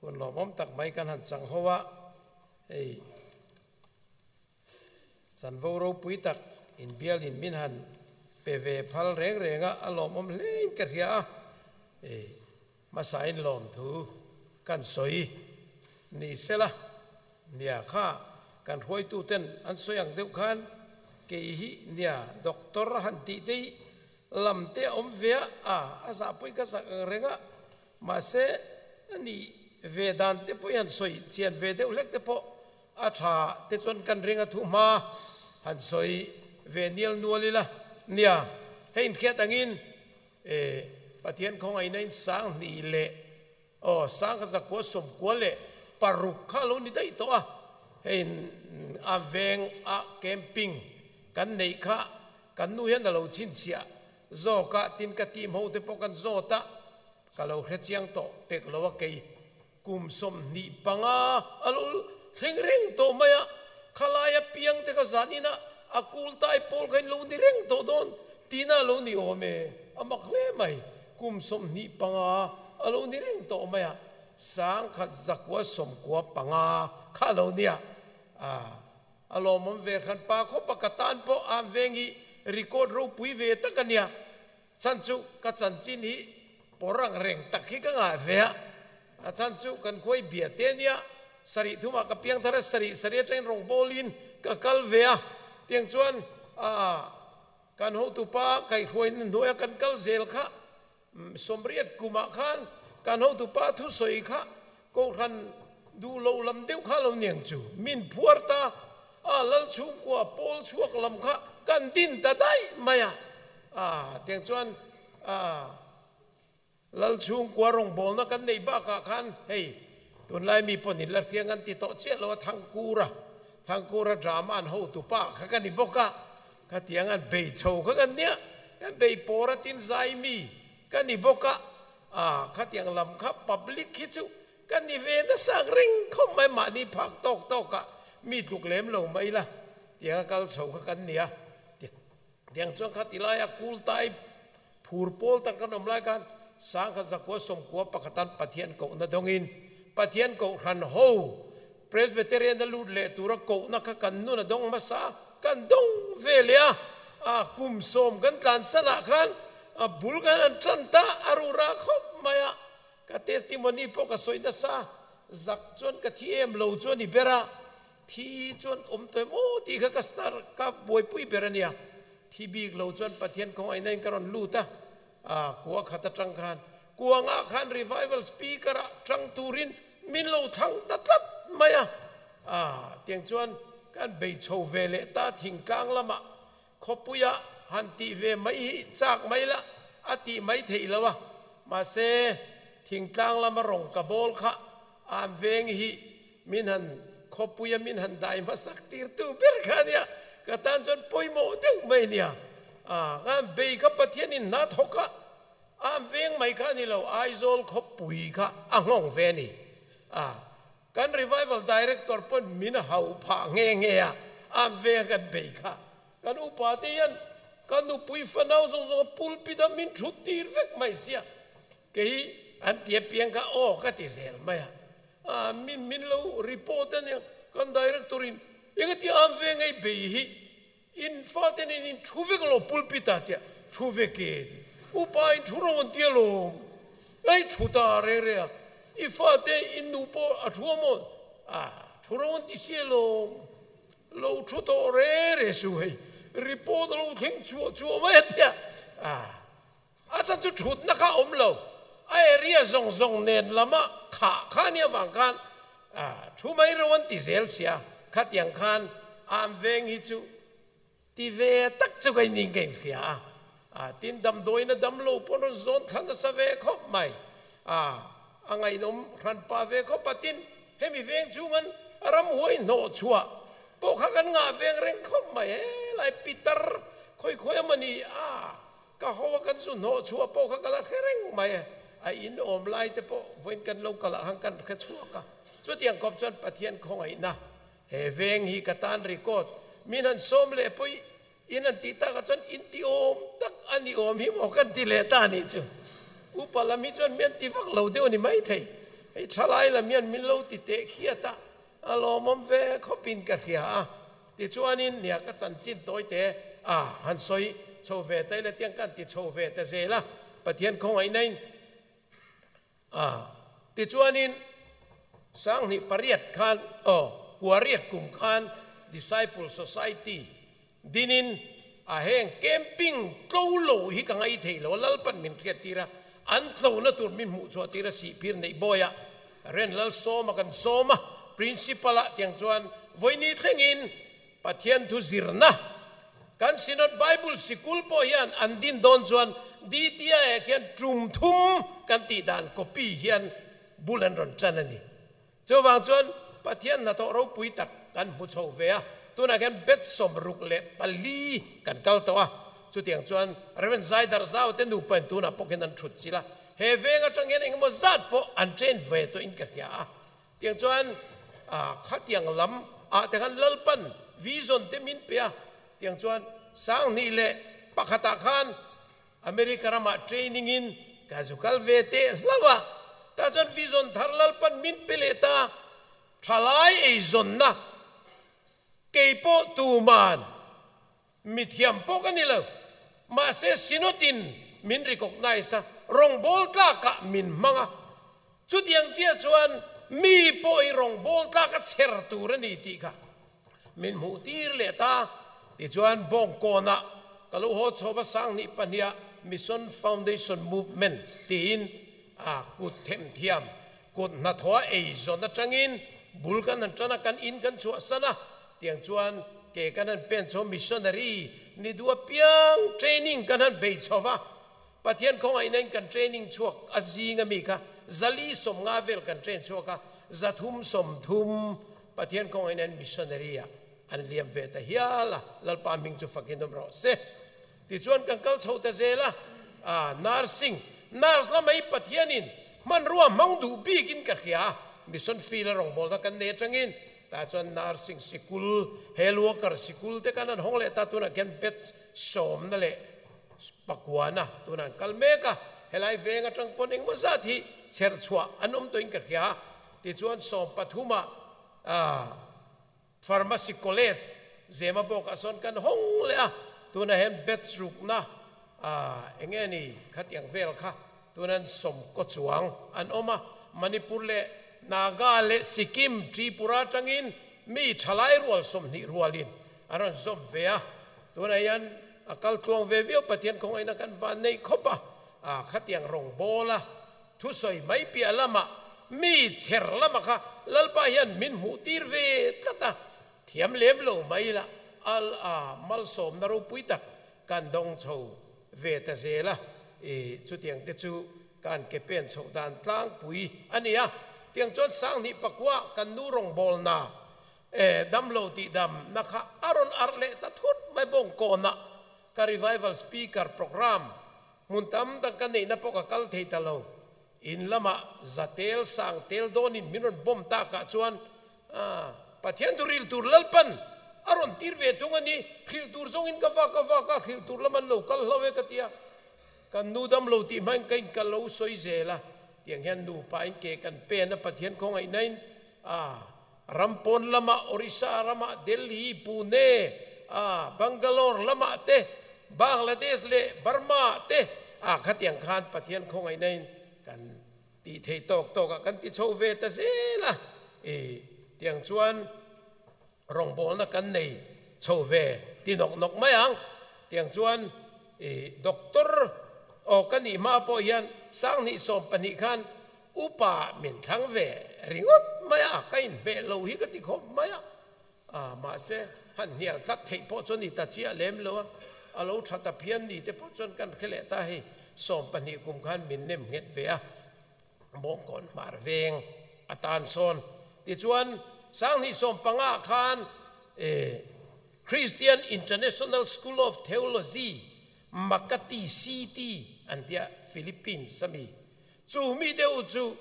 Hun lawmawm tak mai kan han chang ho a, hei chanvo ropui tak inbialin min han pe ve phal reng reng a, a lawmawm hlein ka hria a, hei hmasain lawmthu kan sawi ni sela nia kha kan hruaituten an sawi ang deuh khan kei hi nia doctor han tih te hi lam te a awm ve a, a a zahpui ka zak ang reng a, Mahse, a nih ve dan te pawh hi han sawi chian ve deuh hlek te pawh a tha te chuan kan ring a thuhma han sawi ve nial nual ila nia. Hei inhriat angin e Pathian khawngaihna in 2000 leh aw 1996 kha a lo ni daih tawh a, hei a veng a camping kan neih kha kan nu hian a lo chhinchhiah Zawk a, tin ka team ho te pawh kan zawt a, ka lo hre chiang tawh pek lo a kei kum 25 a lo thleng reng tawh mai a, khalaia piang te kha zan inah a kul tai pawl kha in lo ni reng tawh dawn tina a lo ni awm e, a mak hle mai, kum 25 a lo ni reng tawh mai a, 1995 kha a lo nia, a. A lawmawm ve hran pa khawp a, ka tan pawh am veng hi record ropui ve tak a nia. Chhan chu ka chanchin hi pawr ang reng tak hi ka ngah ve a, a chhan chu kan khuai bia te a nia, sarih thumah ka piang thar a, sarih sarih atangin rawngbawlin ka kal ve a, tiang chuan aa kan hotupa kaihhruaina hnuaia kan kal zel kha 80 kumah khan kan hotupa thusawi kha Kohhran duh loh lam deuh kha lo niang chu min phuar ta a, lal chhungkua pawl chhuak lam kha kan din ta daih mai a, a tiang chuan a lal chhungkua rawngbawlna kan neih bakah khan hei tunlai mi pawh nin la hriang an ti tawh chiah lo a, Thangkura, Thangkura drama an hotupa kha ka ni bawk a, khatiang an bei chho kha kan nia, kan bei pawr a tin zai mi ka ni bawk a, A, khatiang lam kha public hi chu ka ni ve nasa ang reng khawp mai, mahni phak tawk tawk ah mi tluk lem lo mai la, tiang a kal chho kha kan ni a, tiang chuan kha ti laia kul tai phur pawl tak kan awm lai khan 1991an Pathian kohna dawngin Pathian kohhran ho Presbyterian a lut leh tura kohna kha kan nun a dawng hmasa kan dawng ve leh a, a kum sawm kan tlan sanah khan a bul khan an tan ta a rura khawp mai a, ka testimony pawh ka sawi nasa, zak chuan ka thi em lo chu a ni ber a, thi chuan awm tawh em aw tih kha ka star ka buaipui ber a nia, thi bik lo chuan Pathian khawngaihna in ka rawn lut a, A kua khat atang khan kuangah khan revival speaker ah tang turin min lo thlang ta tlat mai a. A tiang chuan kan bei chho ve leh ta thingtlang lamah khawpuia han tih ve mai hi chak mai la a tih mai theih lo a. Mahse thingtlang lama rawng ka bawl kha an veng hi min han khawpuia min han dai hmasak tirtu ber kha ania, ka tan chuan pawimawh deuh mai ania. A kan bei kha Pathianin hna thawk a, a veng mai kha a ni lo, Aizawl khawpui kha a nghawng ve a ni. A kan Revival Director pawn min hauh phah nghe nghe a, a veng kan bei kha. Kan upa te hian ka nupui fanau zawng zawng a pulpit a min thut tir vek mai sia. Kei an ti apiang kha aw ka ti zel mai a, a min min lo report a nia, kan director in engati am ve ngei bei hi in fate nen in thu vek alawm pulpit ah tia thu vek e ti, upa in thu rawh an ti alawm, ei thu ta reng reng a, i fate in nu pawh a thu a maw, a thu rawh an ti si alawm, lo thu tawh reng reng su hei report a lo thleng chuah chuah mai a tia, a. A chan chu thutna kha a awm lo, a area zawng zawng nen lama khah kha nia vang khan thu mai ro an ti zel sia, khatiang khan am veng hi chu ti ve tak chu ka inning ka inhria a, a tin damdawiin a dam lo pawn rawn zawn thla nasa ve khawp mai, a a ngaihnawm hran pah ve khawp a, tin hemi veng chhungan ramhuai hnawh chhuah pawh kha kan ngah veng reng khawp mai, helai pitar khawi khawi a mawni a. Ka ho a kan zu hnawh chhuah pawh kha ka la hre reng mai a, a in awm lai te pawh vawiin kan lo kal ah khan kan hre chhuak a. Chutiang kawp chuan Pathian khawngaihna he veng hi ka tan record min han sawm leh pawh in han tih tak ah chuan in ti awm tak a ni awm hi maw kan ti leh ta a nih chu. Upa lam hi chuan mi an ti vak lo deuh a ni maithei. Hei thalai lam hian min lo ti teh khiat a, a lawmawm ve khawpin ka hria a. Tichuanin nia ka chanchin tawi te a han sawi chho ve ta ila tiang ka han ti chho ve ta zel a, Pathian khawngaihnain a. Tichuanin Sanghnih pariat khan aw kuariat kum khan Disciple Society dinin a heng camping tlo lo hi ka ngai thei lo a, Lalpan min hriat tir a, an tlona tur min hmuh chhuah tir a sihphir neih bawi a, Ren Lalsawma kan sawm a, Principal ah tiang chuan vawini thlengin Pathian thu zirna kan Synod Bible Sikul pawh hian an din dawn chuan DTI ah khian tum thum kan tih dan copy hian bul an rawn tan a ni. Chuvang chuan Pathian hnathawh ropui tak kan hmu chho ve a, tunah khian bet 64 kan kal tawh a, chutiang chuan Rev. Zaidar Zau te nupa in tunah pawh khian an thut chilh a, he veng atang hian engemaw zat pawh an train ve tawhin ka hria a, tiang chuan khatiang lam ah te khan Lalpan vision te min pe a, tiang chuan 2001 ah khan America ramah training in ka zu kal ve teh hlauh a, tah chuan vision thar Lalpan min pe leh ta, thalai eizawnna kei pawh tuman mithiam pawh ka ni lo, mahse Synod in min recognize a, rawngbawl tlakah min hmang a, chutiang chiah chuan mi pawh hi rawngbawl tlak a chher tur a ni tih kha Min hmuh tir leh ta. Tichuan Bawngkawnah ka lo haw chho va 2002 ah Mission Foundation Movement tiin a kut themthiam kut hnathawh a eizawn atangin bul kan han tan a, kan in kan chhuahsan a, tiang chuan ke kan han pen chho missionary ni duh apiang training kan han bei chho va, Pathian khawngaihna in kan training chhuak a zing ami kha 450 vel kan train chhuak a, 330 Pathian khawngaihna in missionary ah an liam ve ta hial a, Lalpa hming chu fakin awm rawh se. Tichuan kan kal chho ta zel a, ah nursing, nurse lamah hi Pathian in hmanrua hmang duh bik in ka hria a, mission field a rawngbawlna kan nei atangin tah chuan nursing sikul, health worker sikul te kan han hawng leh ta, tunah khian batch sawmna leh Pakuana tunah an kal mek a, helai veng atang pawn engmaw zat hi chher chhuah an awm tawhin ka hria. Tichuan 13 ah Pharmacy College Zema bawkah sawn kan hawng leh a, tunah hian batch rukna eng nge ni khatiang vel kha tunan sawm kaw chuang an awm a, Manipur leh Naga leh Sikkim, Tripura atangin mi thalai rual 20 rualin an rawn zawm ve a, tunah hian a kal tluang ve viau Pathian khawngaihna kan van neih khawp a, a khatiang rawngbawl a thusawi mai piah lamah mi chher lama kha Lalpa hian min hmuh tir ve tlat a, thiam lem lo mai la al a malsawmna ropui tak kan dawng chho ve ta zel a, i chutiang te chu kan ke pen chhoh dan tlangpui a ni a, tiang chuan 2009 kan nu rawngbawlna E, damlo tih dam na kha a rawn arh leh ta thut mai Bawngkawnah ka revival speaker program hmun tam tak ka neihna pawh ka kal thei ta lo. In lamah zatel sang tel dawnin min rawn bomb takah chuan a Pathian thu hril tur Lalpan a rawn tir ve thung a ni. Hrilh tur zawngin ka vak a vak a, hrilh tur lam an lo kal hlo e ka ti a. Kan nu damlo tih hmain ka inkal lo sawi zel a, tiang hian nupa in ke kan pen a Pathian khawngaihnain a Ram pawn lamah Orissa ramah Delhi, Pune, a Bangalore lamah te, Bangladesh leh Burma ah te ah khatiang khan Pathian khawngaihna in kan tih thei tawk tawk ah kan ti chho ve ta zel a, i tiang chuan rawngbawlna kan nei chho ve ti nawk nawk mai ang. Tiang chuan i doctor aw ka nih hma pawh hian 2012 khan Upa min thlang ve ringawt mai a, ka inhmeh lo hi ka ti khawp mai a, a mahse han hnial tlat theih pawh chuan ni ta chiah lem lo a, a lo tha ta phian ni te pawh chuan kan hre leh ta hei 12 kum khan min nem nghet ve a, Bawngkawn hmar veng a tan sawn tichuan 2015 khan Christian International School of Theology Makati City an tia Philippines a mi Chu mi deuh chu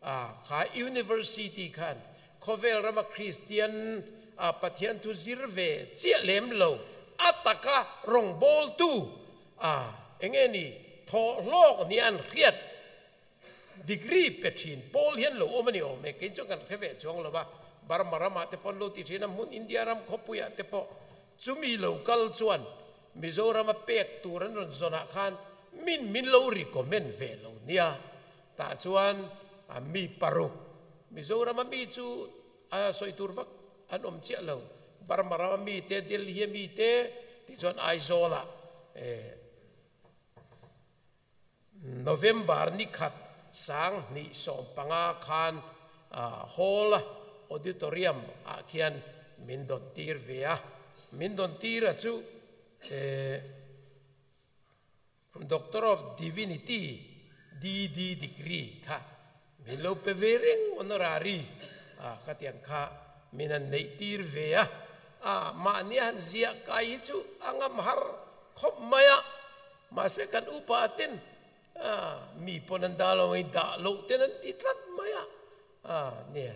a kha University khan khawvel rama Kristian a Pathian thu zir ve chiah lem lo a taka rawngbawltu a enge ni thawh hlawk ni an hriat degree pe thin pawl hian lo awm a ni awm e, kei chuan kan hre ve chuang lo va, Burma ramah te pawh an lo ti thin a, hmun India ram khawpuiah te pawh chumi lo kal chuan Mizorama pek tur an rawn zawnah khan min min lo recommend ve lo nia, tah chuan mi paruk Mizorama mi chu a sawi tur vak an awm chiah lo, Burma rama mi te, Delhi a mi te tichuan Aizawlah November ni khat 2015 khan Hall a Auditorium ah khian min dawn tir ve a, min dawn tir a chu Doctor of Divinity, DD degree, kha min lo pe ve reng honorary khatiang kha min han neih tir ve a, mahni a han ziah kai hi chu a ngam har khawp mai a. Mahse kan upa ten mi pawn an dah lo ang i dah loh ten an ti tlat mai a, nia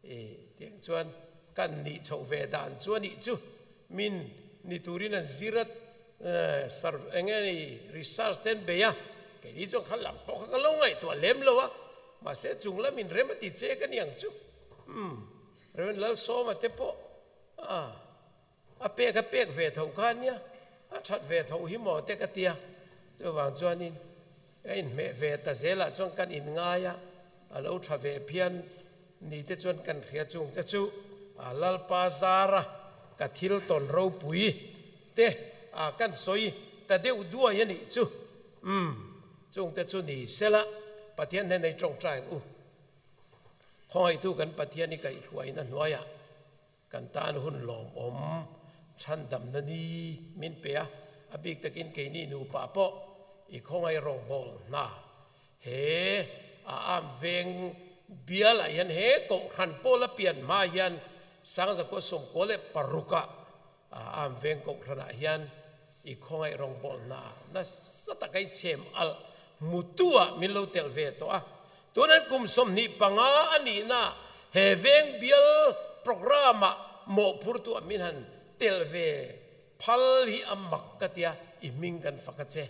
i tiang chuan kan nih chhoh ve dan chu a nih chu min ni turin an zir a eng nge ni research te an bei a, keini chuan kha lam pawh kha ka lo ngaihtuah lem lo a, mahse chung lamin rem a ti che ka ni ang chu, umm Rev Lalsawma te pawh A pek a pek ve tho kha ania, a that ve tho hi maw te ka tia. Chuvang chuanin ka inhmeh ve ta zelah chuan kan inngai a, a lo tha ve phian ni te chuan kan hria chung te chu a Lalpa zara ka thil tawn ropui te a kan sawi ta deuh duai a nih chu. Umm, chung te chu ni sela Pathian hnenei tawngtai ang u. Khawngaihtu kan Pathian i kaihhruaina hnuaiah Kan tan hun lawmawm chhandamna ni min pe a, a bik takin keini nupa pawh i khawngaih rawngbâwl hna he a am veng bialah hian he kohhran pawl a pian hma hian Sangzakua 96 ah a am veng kohhranah hian i khawngaih rawngbâwl hna nasa taka i chhem alh hmutu-ah min lo telh ve tawh a. Tunan kum 25 a nihna he veng bial programme-ah mawhphurtu ah min han tel ve phal hi a mak ka tia, i hming kan fak a che,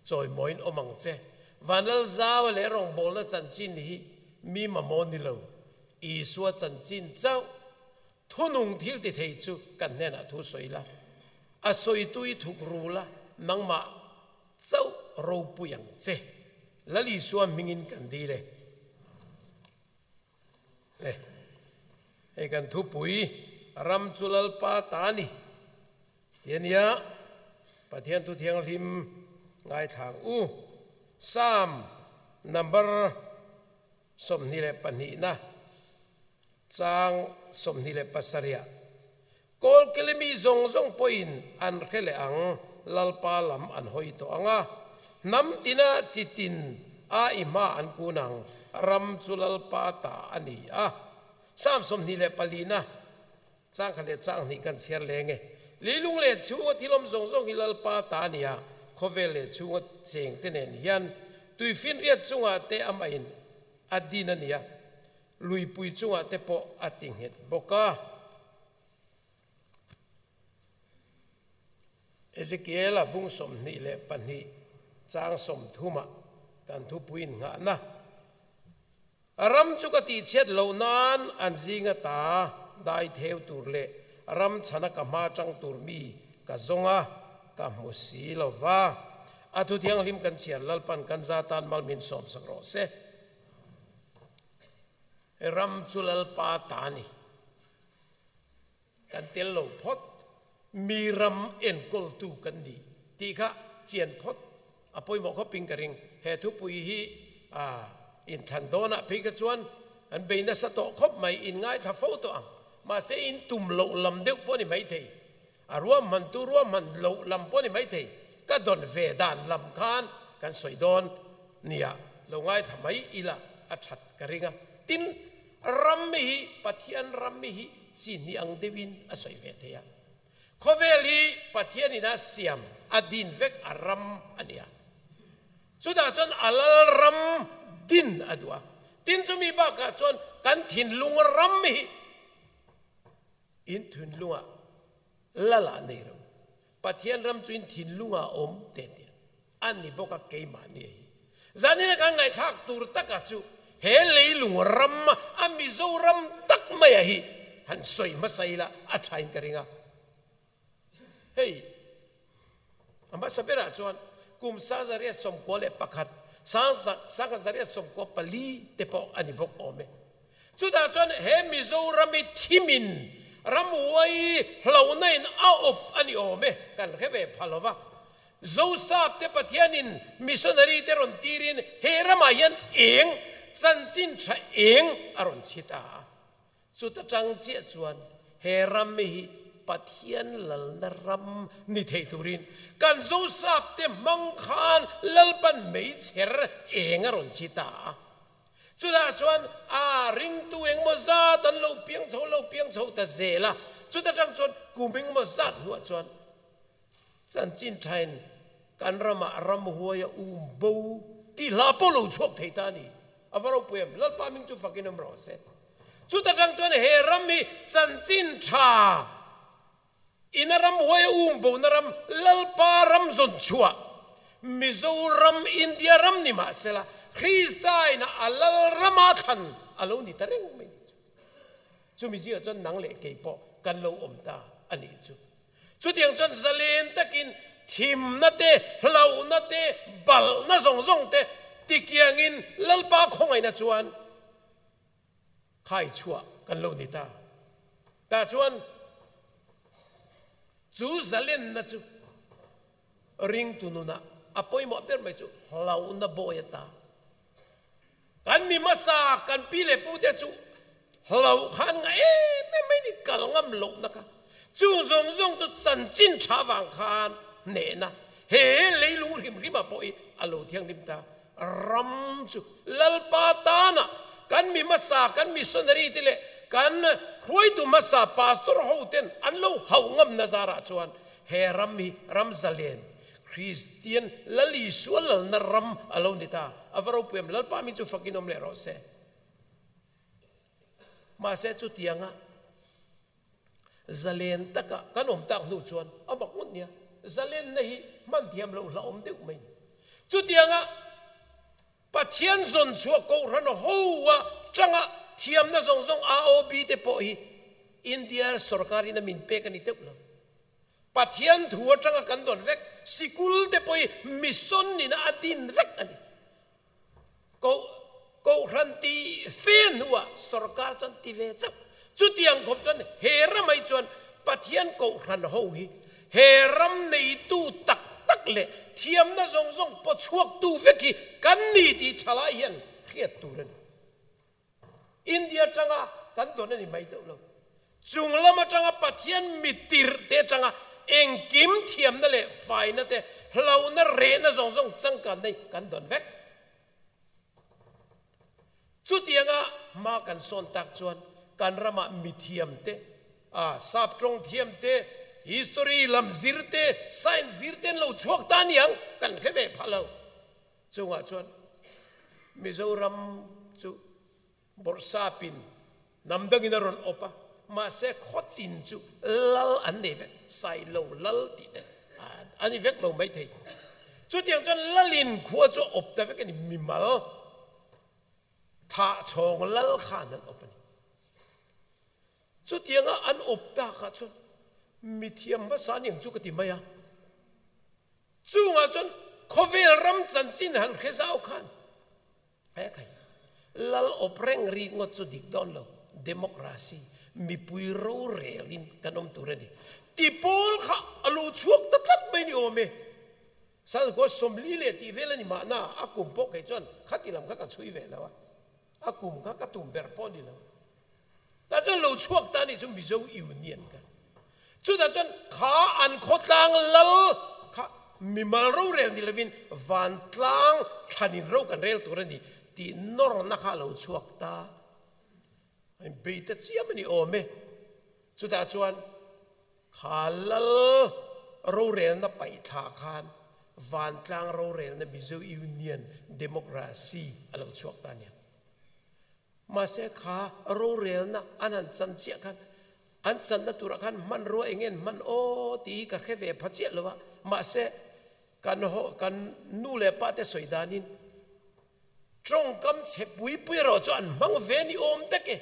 chawimawiin awm ang che. Vanlalzaua leh rawngbawlna chanchin hi mi mamawh ni lo, Isua chanchin chauh thunung thil ti thei chu kan hnenah thu sawi la, a sawitu i thuk ru la, nangmah Chauh ropui ang che. Lal Isua hmingin kan dil e. Le, hei kan thupui ram chu Lalpa ta a ni ti a nia, Pathian thu thianghlim ngaithlang u. Psalm number 22 na chang 27 ah Kawlkili mi zawng zawng pawhin an hre leh ang, Lalpa lam an hawi tawh ang a, hnam tina chi tin a i hma an kun ang, ram chu Lalpa ta a ni a. Psalm 24 na chang khat leh chang hnih kan chhiar leng e. Leilung leh chhunga thilawm zawng zawng hi Lalpa ta a ni a, khawvel leh chhunga cheng te nen hian tuifinriat chungah te amahin a din a ni a. Luipui chungah te pawh a ti nghet bawk a. Ezekiela bung 22 chang 30 ah kan thupuiin nghahna ram chu ka tihchhiat loh nan an zinga ta dai theu tur leh ram chhana ka hma tang tur mi ka zawng a, ka hmu si lo va. A thu thianghlim kan chhiar Lalpan kan za tan mal min sawmsak rawh se. Ram chu Lalpa ta a ni. Kan tel lo phawt. Mi ram enkawltu kan ni tih kha chian phawt a pawimawh khawpin ka ring. He thupui hi inthlan dawnah phei kha chuan an bei nasa tawh khawp mai, in ngaithla fo tawh ang. Mahse in tum loh lam deuh pawh a ni maithei. A ruahmantu ruahman loh lam pawh a ni maithei, ka dawn ve dan lam khan kan sawi dawn nia, lo ngaithla mai ila a that ka ring a. Tin, ram hi Pathian ram hi chi hnih ang deuhin a sawi ve thei a. Khawvel hi Pathian ina siam a din vek a ram a ni a. Chutah chuan a lal ram din a duh a. Tin, chumi bakah chuan kan thinlung ram hi In thinlungah lal ah nei ro. Pathian ram chu in thinlungah a awm te tia. A ni bawk a keimah ni hi. Zanina kan ngaihthlak tur taka chu he leilung ram a Mizoram tak maia hi han sawi hmasa ila a thain ka ring a. Hei, a hmasa berah chuan kum 1991, 1994 te pawh a ni bawk awm e. Chutah chuan he Mizoram hi thimin ramhuai hlauhna in a awp a ni awm e, kan hre ve pha lo va. Zosap te Pathianin missionary te rawn tirin he ramah hian eng, chanchin tha eng a rawn chhi ta a. Chuta tang chiah chuan he ram hi Pathian lalna ram ni thei turin kan Zosap te hmang khan Lalpan meichher eng a rawn chhi ta a. Chutah chuan a ringtu engmaw zat an lo piang chho lo piang chho ta zel a. Chuta tang chuan kum engmaw zat hnuah chuan chanchin thain kan ramah ramhuai a um bo tih hla pawh lo chhuak thei ta a ni. A va ropui em? Lalpa hming chu fakin awm rawh se. Chuta tang chuan he ram hi chanchin tha ina ramhuai a um bona ram, Lalpa ram zawn chhuah Mizoram, India ram ni mahsela Krista ina a lal rama thlan a lo ni ta reng mai ni chu. Chumi zingah chuan nang leh kei pawh kan lo awm ta a nih chu. Chutiang chuan zalen takin thimna te, hlauhna te, balhna zawng zawng te tikiangin Lalpa khawngaihna chuan khai chhuah kan lo ni ta. Tah chuan chu zalenna chu ringtu nunah a pawimawh ber mai chu hlauhna bawi ata. Kan mi hmasa kan pi leh pu te chu hlauh khan nga em em mai ni kal ngam lohna kha chu zawng zawng chu chanchin tha vang khan hnehna he leilung hrim hrim ah pawh hi a lo thianghlim ta. Ram chu Lalpa tana kan mi hmasa kan missionary te leh kan hruaitu hmasa pastor ho ten an lo hauh ngam na zarah chuan he ram hi ram zalen Kristian Lal Isua lalna ram a lo ni ta. A va ropui em? Lalpa mi chu fakin awm leh rawh se. Mahse chutianga zalen taka kan awm tak hnu chuan a mak ngawt nia. Zalenna hi hman thiam loh hla awm deuh mai ni. Chutianga Pathian zawn chhuah Kohhran hoa tanga thiamna zawng zawng AOB te pawh hi India sorkarin a min pek a ni teuh lo. Pathian thu atanga kan dawn vek, sikul te pawh hi mission nina a din vek a ni. Koh, Kohhran ti fe hnuah sorkar chuan ti ve chauh. Chutiang khawp chuan he ramai chuan Pathian Kohhran ho hi he ram neitu tak tak leh thiamna zawng zawng paw chhuaktu vek hi kan ni tih thalai hian hriat tur a ni. India atanga kan dawn a ni mai deuh lo. Chung lam atanga Pathian mitirh te atanga engkim thiamna leh faina te, hlauhna rehna zawng zawng changkanna hi kan dawn vek. Chutianga hma kan sawn tak chuan kan ramah mithiam te, a sap tawng thiam te, history lam zir te, science zir te an lo chhuak ta aniang kan hre ve phah lo. Chungah chuan Mizoram chu Bawrhsapin hnam dangin a rawn awp a, mahse khawtin chu lal an nei vek, Sailo lal tih te a ni vek lo maithei. Chutiang chuan lalin khua chu a awp ta vek a ni, mimal thahchhawng lal khan an awp a ni. Chutianga an awp takah chuan mithiam hmasa aniang chu ka ti mai a. Chungah chuan khawvel ram chanchin han hre zau khan he khai lal awp reng rik ngawt chu dik dawn lo, democracy, mipui rorelin kan awm tur a ni. Ti pawl kha a lo chhuak ta tlat mai ni awm e. Sangkua 40 leh tih vel a ni mahna a kum pawh kei chuan khati lam kha ka chhui ve lo a, a kum kha ka tum ber pawh a ni lo. Tah chuan lo chhuak ta nih chu Mizo Union kha. Chutah chuan kha an khawtlang lal kha mimal rorel ni lovin vantlang thlanin ro kan rel tur a ni tih nawrna kha a lo chhuak ta. A inbei ta chiam a ni awm e. Chutah chuan kha lal rorelna paihthla khan vantlang rorelna Mizo Union Democracy a lo chhuak ta a nia. Mahse kha rorelna an han chan chiah khan an channa turah khan hmanrua eng nge an hman aw tih hi ka hre ve pha chiah lo a, mahse kan ho kan nu leh pa te sawi danin Tawngkam chhe pui pui erawh chu an hmang ve ni awm tak e.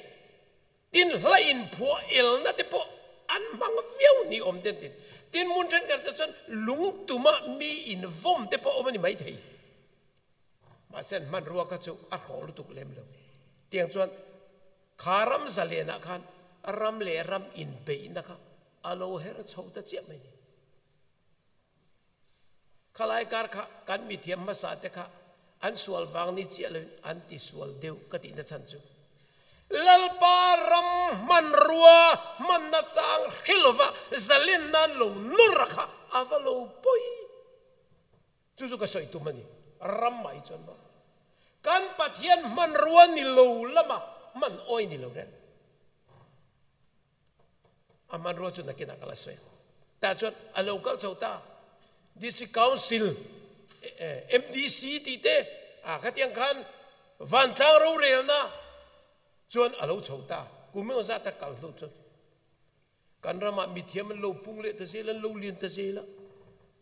Tin, hla inphuah elna te pawh an hmang viau ni awm ten tin. Tin, hmun thenkhat te chuan lung tuma mi invawm te pawh awm a ni maithei. Mahse an hmanrua kha chu a hrawh lutuk lem lo. Tiang chuan kha ram zalenah khan ram leh ram inbeihna kha a lo her chho ta chiah mai ni. Khalai kar kha kan mithiam hmasa te kha an sual vang ni chiah loin an ti sual deuh ka tihna chhan chu Lalpa ram hmanrua hmanna chang hre lova zalen nan lo nawr a kha a va lo pawi. Chu chu ka sawi tum a ni. Ram mah hi chuan maw kan Pathian hmanrua ni lo lama hman awi ni lo reng. A hmanrua chu nakinah ka la sawi ang. Tah chuan a lo kal chho ta. District Council, MDC tih te, ah khatiang khan vantlang rorelna chuan a lo chho ta. Kum engemaw zat a kal hnu chuan kan ramah mithiam an lo pung leh ta zel, an lo lian ta zel a.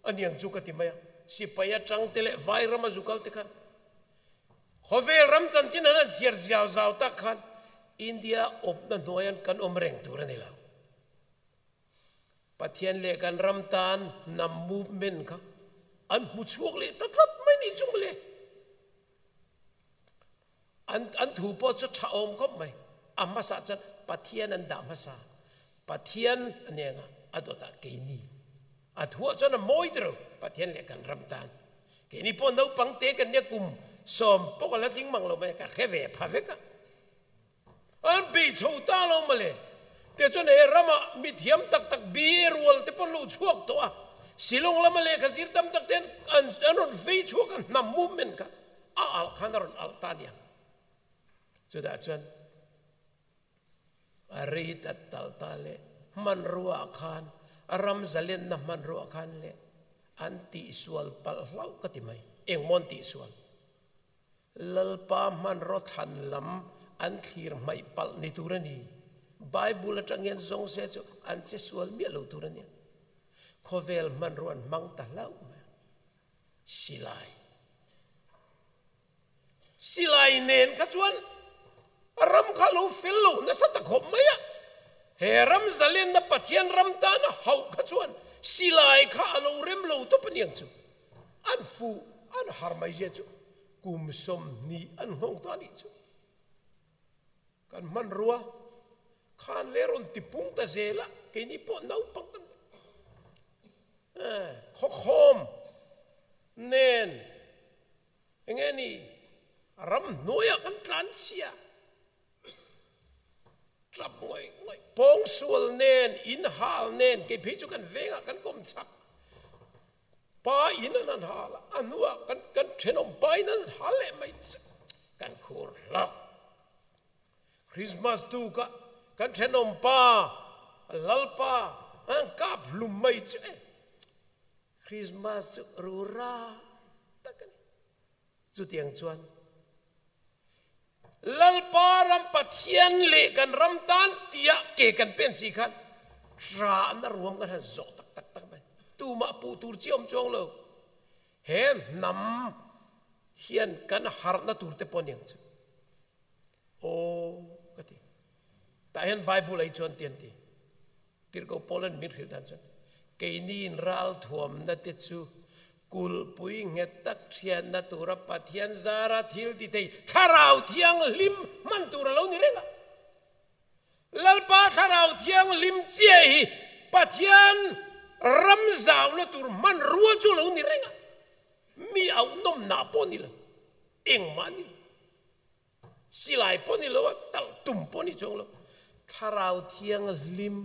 Aniang chu ka ti mai a. Sipai atang te leh vai rama zu kal te khan Khawvel ram chanchin an han chhiar ziau zau tak khan India awpna hnuaian kan awm reng tur a ni lo. Pathian leh kan ram tan hnam movement kha an hmu chhuak leh ta tlat mai nih chu mawle. An an thu pawh chu tha awm khawp mai. A hmasa chuan Pathian an dah hmasa. Pathian a neng a, a dawtah keini. A thuah chuan a mawi tiro Pathian leh kan ram tan. Keini pawh naupang te kan nia kum sawm pawh ka la tling mang lo mai ka hre ve pha vek a. An bei chho ta lo mawle. Te chuan he ramah mithiam tak tak bi rual te pawh an lo chhuak tawh a. Shillong lama lehkha zir tam tak te an an rawn vei chhuak a hnam movement kha a alh khan a rawn alh ta nia. Chutah chuan A rei tat tal ta le hmanrua ah khan a ram zalenna hmanrua ah khan le an tihsual palh hlauh ka ti mai. Engmaw an tihsual? Lalpa hmanraw thlan lam an thlir hmaih palh ni tur a ni. Bible atang hian zawng se chu an che sual miah lo tur a nia. Khawvel hmanrua an hmang ta hlauh mai a. Silai. Silai nen kha chuan ram kha lo fel lo nasa ta khawp mai a, he ram zalenna Pathian ram tana hauh kha chuan silai kha a lo rem lo tawp a niang chu. An fuh, an har mai zia chu kum 20 an nghawng ta a nih chu. Kan hmanrua khan le rawn ti pung ta zel a, keini pawh naupang kan khawkhawm nen Enge ni ram hnuaiah kan tlan chhia tap ngawih ngawih pawngsual nen in hal nen kei phei chu kan vengah kan kawm chak pa in an han hal a a hnuah kan kan thenawm pa in an han hal leh mai che kan khur hlauh Christmas tukah kan thenawm pa lalpa an kap hlum mai che Christmas chu rura tak a ni. Chutiang chuan Lalpa ram Pathian leh kan ram tan tia ke kan pen si khan ṭahna ruam kan han zawh tak tak tak mai. Tumah puh tur chi awm chuang lo. He hnam hian kan harhna tur te pawh aniang chu. Aw ka ti. Tah hian Bible ei chuan ti an ti. Tirhkoh Paula'n min hrilh dan chuan, Keini ralthuamna te chu kulhpui nghet tak thianna tura Pathian zara thil ti thei Thlarau Thianghlim hman tur a lo ni reng a. Lalpa Thlarau Thianghlim chiah hi Pathian ram zauna tur hmanrua chu a lo ni reng a. Mi auhnawmna pawh ni lo, engmah ni lo. Silai pawh ni lo a, talh tum pawh ni chuang lo. Thlarau Thianghlim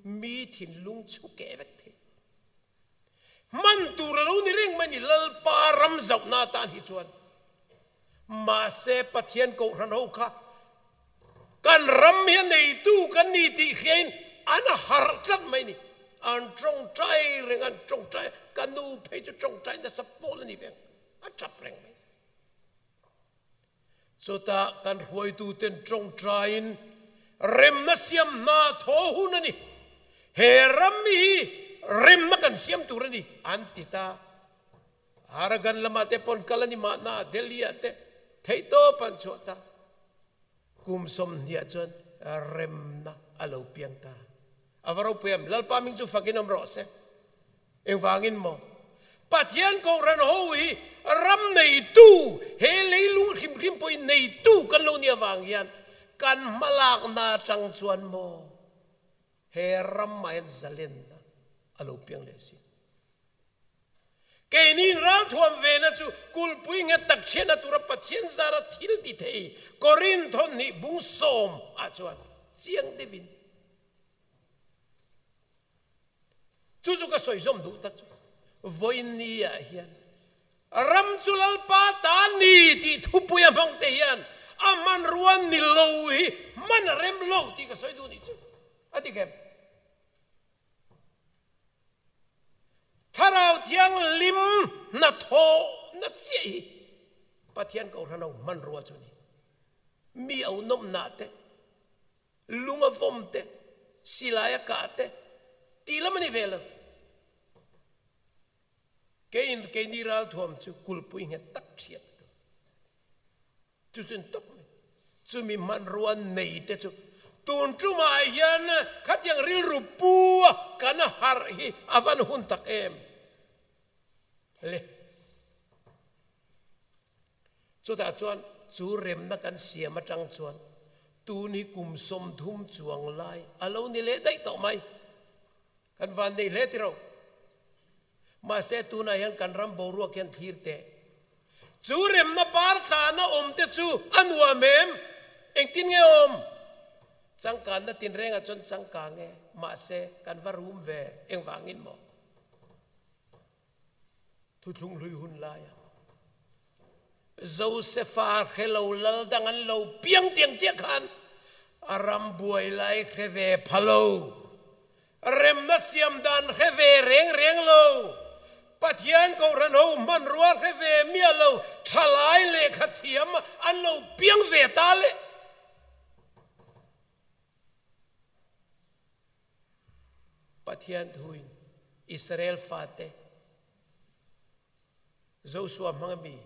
mi thinlung chhu keh vek thei. Hman tur a lo ni reng mai ni Lalpa ram zauhna atan hi chuan. Mahse Pathian Kohhran ho kha kan ram hi a neitu kan ni tih hriain an harh tlat mai ni. An tawngtai reng, an tawngtai, ka nu phei chu tawngtai nasa pawl a ni veng, a tap reng mai. Chutah kan hruaituten tawngtaiin remna siam hna thaw hun a ni. He ram hi remna kan siam tur a ni an ti ta. Arakan lamah te pawn kal a ni mahna, Delhi ah te. Theihtawp an chhuah ta. Kum sawmhniah chuan remna a lo piang ta. A va ropui em? Lalpa hming chu fakin awm rawh se. Engvangin maw? Pathian Kohhran ho hi ram neitu, he leilung hrim hrim pawhin neitu kan lo nih avang hian kan hmalakna atang chuan maw he ramah hian zalenna a lo piang leh si. Keini ralthuam vena chu kulhpui nge tak thianna tura Pathian zara thil ti thei Korinth nih bung sawm ah chuan chiang deuhin chu chu ka sawi zawm duh tak chu vawiin ah hian ram chu Lalpa ta ni tih thupui a hmang te hian a hmanrua ni lo hi hman a rem lo tih ka sawi duh nih chu a ti kem. Thlarau Thianghlim hnathawhna chiah hi Pathian Kohhran ho hmanrua chu a ni. Mi au nawmnah te, lung a vawm te, silai a kah te tih lam a ni ve lo. Keiin keini ralthuam chu kulhpui nghet tak hriat a tum. Chu chu an tawp mai. Chumi hmanrua nei te chu tun tumah hian khatiang rilru pu a kan harh hi a van hun tak em le. Chutah chuan chu remna kan siam atang chuan tun hi kum 30 chuang lai a lo ni leh daih tawh mai. Kan van nei hle tiro. Mahse tunah hian kan ram boruak hian thlir teh. Chu remna par tlana awm te chu a nuam em? Engtin nge awm? Changkanna tinrengah chuan changkang e, mahse kan va rum ve, engvangin maw? Thuthlung hlui hun laia Josefa hre lo lal dang an lo piang tiang chiah khan a ram buai lai hre ve pha lo. Remna siam dan hre ve reng reng lo. Pathian Kohhran ho hmanrua hre ve miah lo thalai lehkha thiam an lo piang ve ta le. Pathian thuin Israel fate Joshua hmanga mi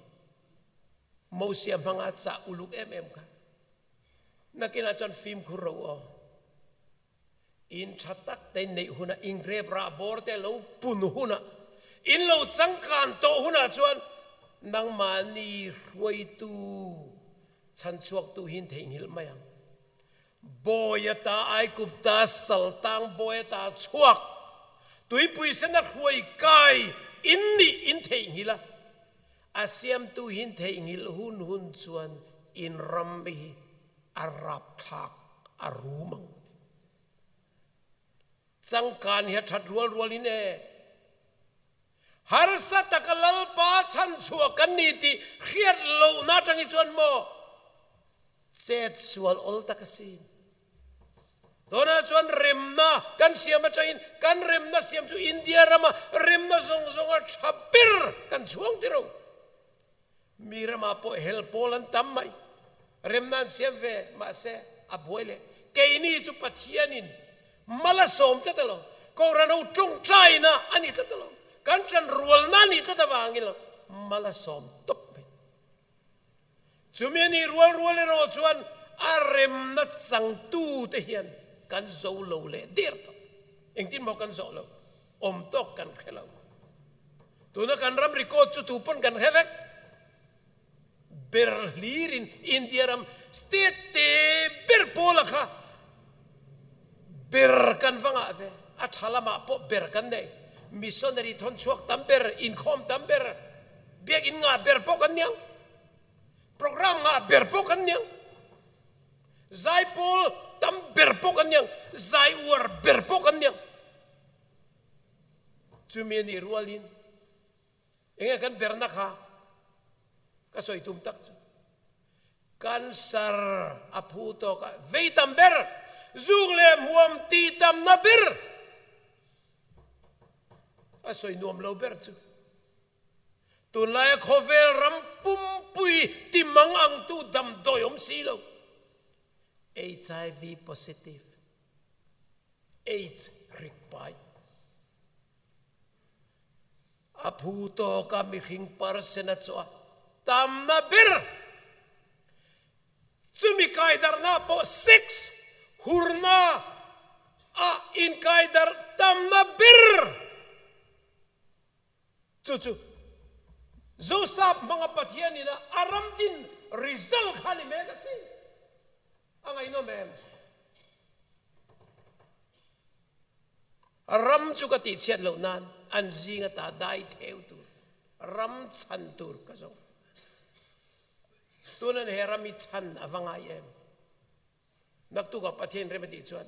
Mosia hmanga chah uluk em em kha nakinah chuan fimkhur ro aw. In tha tak te neih hunah, in rep rah bawr te lo pun hunah, in lo changkan tawh hunah chuan nangmahni hruaitu chhanchhuaktu hi in theihnghilh mai ang. Bawi ata Aigupta saltang bawi ata chhuak tuipui sena hruai kai in nih in theihnghilh a, a siamtu hi in theihnghilh hun hun chuan in ram hi a rapthlak a rum ang ti. Changkan hi a that rual rual in e. Harsa taka Lalpa chhanchhuah kan ni tih hriat lohna atang hi chuan maw chet sual awl tak a si. Tunah chuan remna kan siam atangin kan remna siam chu India rama remna zawng zawng a tha ber kan chhuang ti ro. Mi ramah pawh hel pawl an tam mai. Remna an siam ve, mahse a buai leh. Keini chu Pathianin mal a sawm tlat alo, Kohhran ho tawngtaina a ni tlat alo, kan tanrualna a nih tlat avangin lo mal a sawm tawp mai. Chumi a nih rual rual erawh chuan a remna changtute hian kan zo lo leh der tawh. Engtin maw kan zawh lo? Awm tawk kan hre lo. Tuna kan ram record chu tu pawn kan hre vek. Ber hlirin India ram state te ber pawla kha ber kan va ngah ve. A tha lamah pawh ber kan nei. Missionary thawn chhuak tam ber, inkhawm tam ber, biakinn ngah ber pawh kan niang. Program ngah ber pawh kan niang. Zaipawl tam ber pawh kan niang, zai uar ber pawh kan niang. Chumi a nih rualin enge kan berna kha ka sawi tum tak chu cancer a phu tawk a vei tam ber, zuk leh hmuam tih tamna ber a sawi nuam lo ber chu. Tunlaia khawvel ram pumpui timang angtu damdawi awm si lo. HIV positive, AIDS rik pai. A phu tawka mihring percent a chawh a tamna ber. Chumi kaidarhna pawh sex hurna a inkaidarh tamna ber chu chu Zosap hmanga Pathian ina a ram din result kha ni mek a si. A ngaihnawm em? Ram chu ka tihchhiat loh nan an zinga ta dai theu tur, ram chhan tur ka zawng. Tunan he ram hi chhan a va ngai em? Naktukah Pathian rem a tih chuan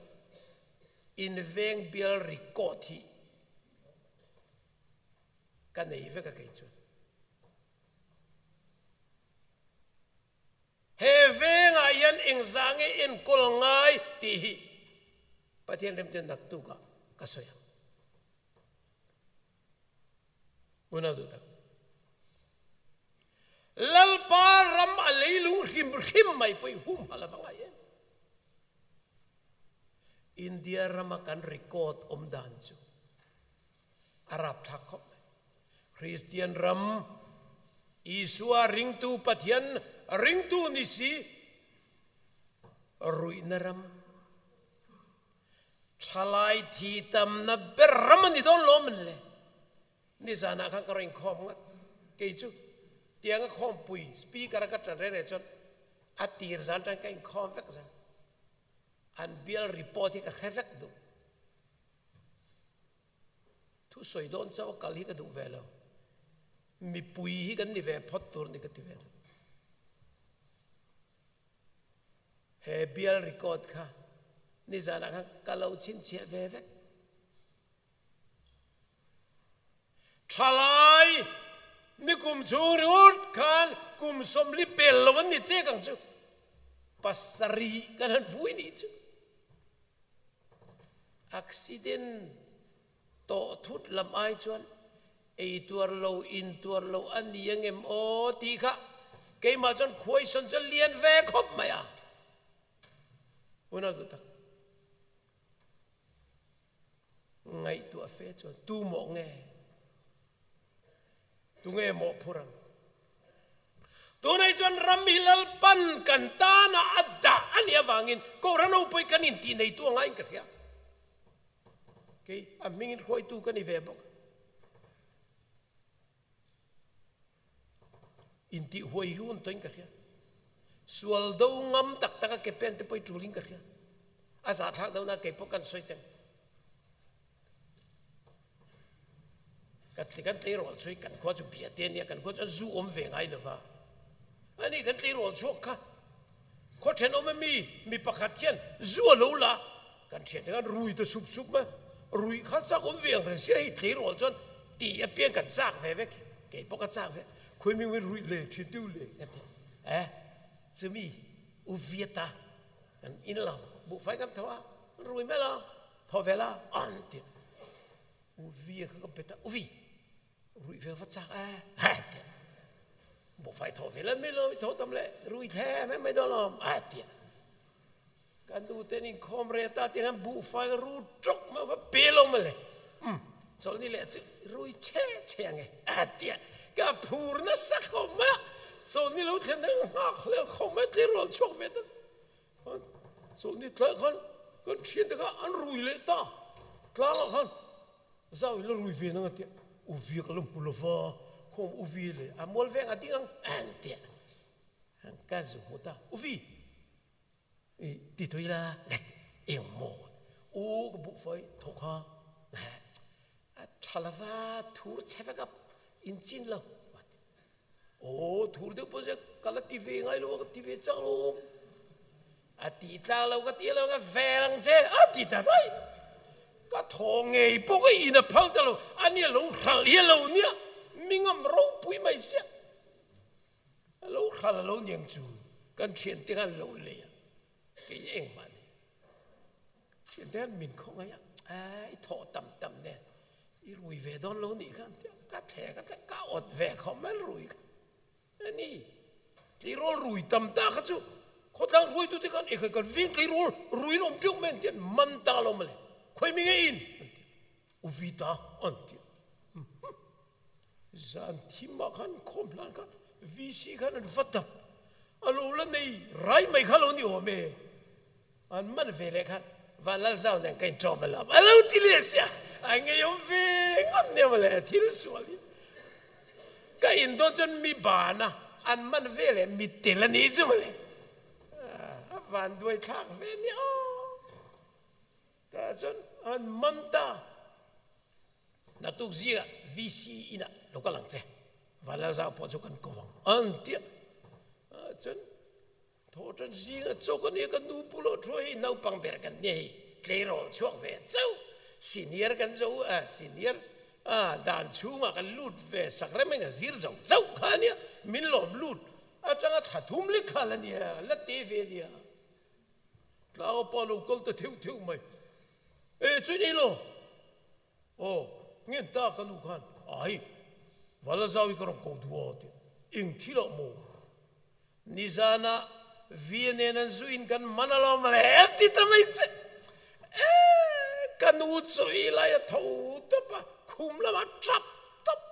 in veng bial record hi ka nei vek a kei chuan. He vengah hian engzah nge enkawl ngai tih hi Pathian rem chuan naktukah ka sawi ang. Unau duh tak. Lalpa ram a leilung hrim hrim mai pawh i humhalh a va ngai em? India rama kan record awm dan chu a rapthlak khawp mai. Kristian ram, Isua ringtu Pathian ringtu ni si, ruihna ram, thalai thi tamna ber ram a ni dawn lo mawn le. Nizanah khan ka rawn inkhawm ngat. Kei chu tianga khawmpui speaker a ka tan reng reng chuan a tir zan tan ka inkhawm vek zan. An bial report hi ka hre vek duh. Thu sawi dawn chauh a kal hi ka duh ve lo. Mipui hi kan ni ve phawt tur ni ka ti ve lo. He bial record kha nizanah khan ka lo chhinchhiah ve vek. Thalai nikum chhung ringawt khan kum sawmli pel lo an ni chek ang chu. Pasarih kan han vui nih chu. Accident tawh thut lam ai chuan ei tuar lo, in tuar lo a ni angem aw tih kha keimah chuan khuaisawn chu a lian ve khawp mai a. Unau duh tak. Ngaihtuah fe chuan tu mawh nge? Tunge mawhphur ang? Tunah chuan ram hi Lalpan kan tana a dah a nih avangin Kohhran ropui kan intih neitu anga in ka hria. Kei a hmingin hruaitu ka ni ve bawk. Intih huai hi hun tawhin ka hria. Sual do ngam tak tak a ke pen te pawh i tulin ka hria. A zahthlak deuh na kei pawh kan sawi teng. Kan kan tleirawl chu kan khua chu bia te ania kan khua chu an zu awm ve ngai lova. Ani kan tleirawl chhuak kha khaw thenawm a mi mi pakhat hian zu a lo la kan thian te khan rui ta sup sup mai rui kha chak awm ve ang reng sia hei tleirawl chuan ti apiang kan chak ve vek kei pawh ka chak ve khawi mi rui le thin deuh le ka ti eh chumi u viata kan in lo buhfai kan tho a rui mai lo tho ve la an ti u vi kha ka pe ta u vi rui ve va chak e ha ti buhfai tho ve la mi lo tho tam le rui the mai mai do lom a ti kan nu ten in khom re ta ti han buhfai ru chok ma va pe lo ma le um chol ni le chu rui che che nge a ti ka phur na sa kho ma chol ni lo thlen nang ngak le kho ma tli rol chuak ve ta Chawlhni tlai khan kan thiante kha an rui leh ta, tlangah khan zau in la rui ve nang a tia, u vi ka la hmu lo va, khawm u vi leh a mual veng a ding ang an tia, ka zu hmu ta, u vi i ti tawh ila ngat eng maw u ka buhfai thawh kha a tha lova thur chhe vek a in chin lo. Aw thur deuh pawh zia ka la ti ve ngai lo a ka ti ve chak lo a ti tlang lo ka ti lo ka vel ang che a ti ta daih ka thaw ngei pawh ka in a phal ta lo ania lo hral hi a lo nia mingam ropui mai sia a lo hral a lo niang chu kan thian te khan lo lei a kei engmah ni thian te khan min khaw ngai a i thawh tam tam nen I rui ve dawn lo nih khan ka thle ka thle ka awt ve khawp mai rui kha ani tleirawl rui tam ta kha chu khawtlang ruaitu te khan ekhai kan veng tleirawl rui in awm teuh mai an ti an man ta lo mawle khawi mi nge in an ti uvi ta an ti zan thim ah khan khawm hlan khan VC khan an va dap. A lo la nei rai mai kha lo ni awm e. An man ve leh khan Vanlalzau nen ka inṭawm alawm. A lo ti leh sia, a ngeiawm ve ngawt nia mawle thil sual hi. Ka in dawn chuan mi ban a, an man ve leh mi tel a ni chu mawle. A van duai thlak ve nia aw. Tah chuan an man ta. Naktuk zingah VC inah lo kal ang che, Vanlalzau pawh chu kan ko vang an ti a. Chuan thawhṭan zingah chaw ka nia ka nu bulah thu hei naupang ber kan nia hei tleirawl chhuak ve chauh senior kan zo a senior a dan chhungah kan lut ve sak rem eng a zir zo chauh kha a nia min lawm lut atanga thla thum lek kha la nia la te ve nia. Tlau pa lo kal ta theuh theuh mai. E chu ni lo. Aw, ngen ta ka nu khan ai Vala zau hi ka rawn ko duh a ti. Eng thil ah maw? Nizan ah Via nen an zu in kan man alawm le an ti ta mai che. E, ka nu chu i lai a tho tawp a, khum lamah tap tawp.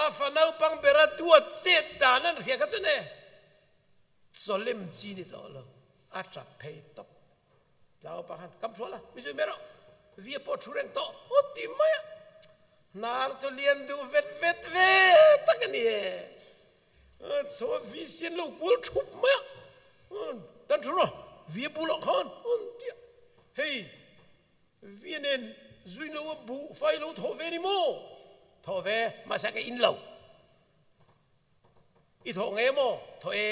A fa naupang bera duat chet dan an hria kha chuan e. Chawlem chi ni tawh lo, a tap phei tawp. Tlau pa khan, Kam hrual a, mi zui mai rawh, via pawh thu reng tawh, aw ti mai a. Hnar chu lian duh vet vet ve tak a ni e. Chaw vi sian lo kual thup mai a. Kan thu rawh, via bulah khan, an ti a. Hei, via nen zui lo a buh fai lo thawh ve ni maw? Thawh ve, mahse ka in lo. I thawh nge maw? Thawh e,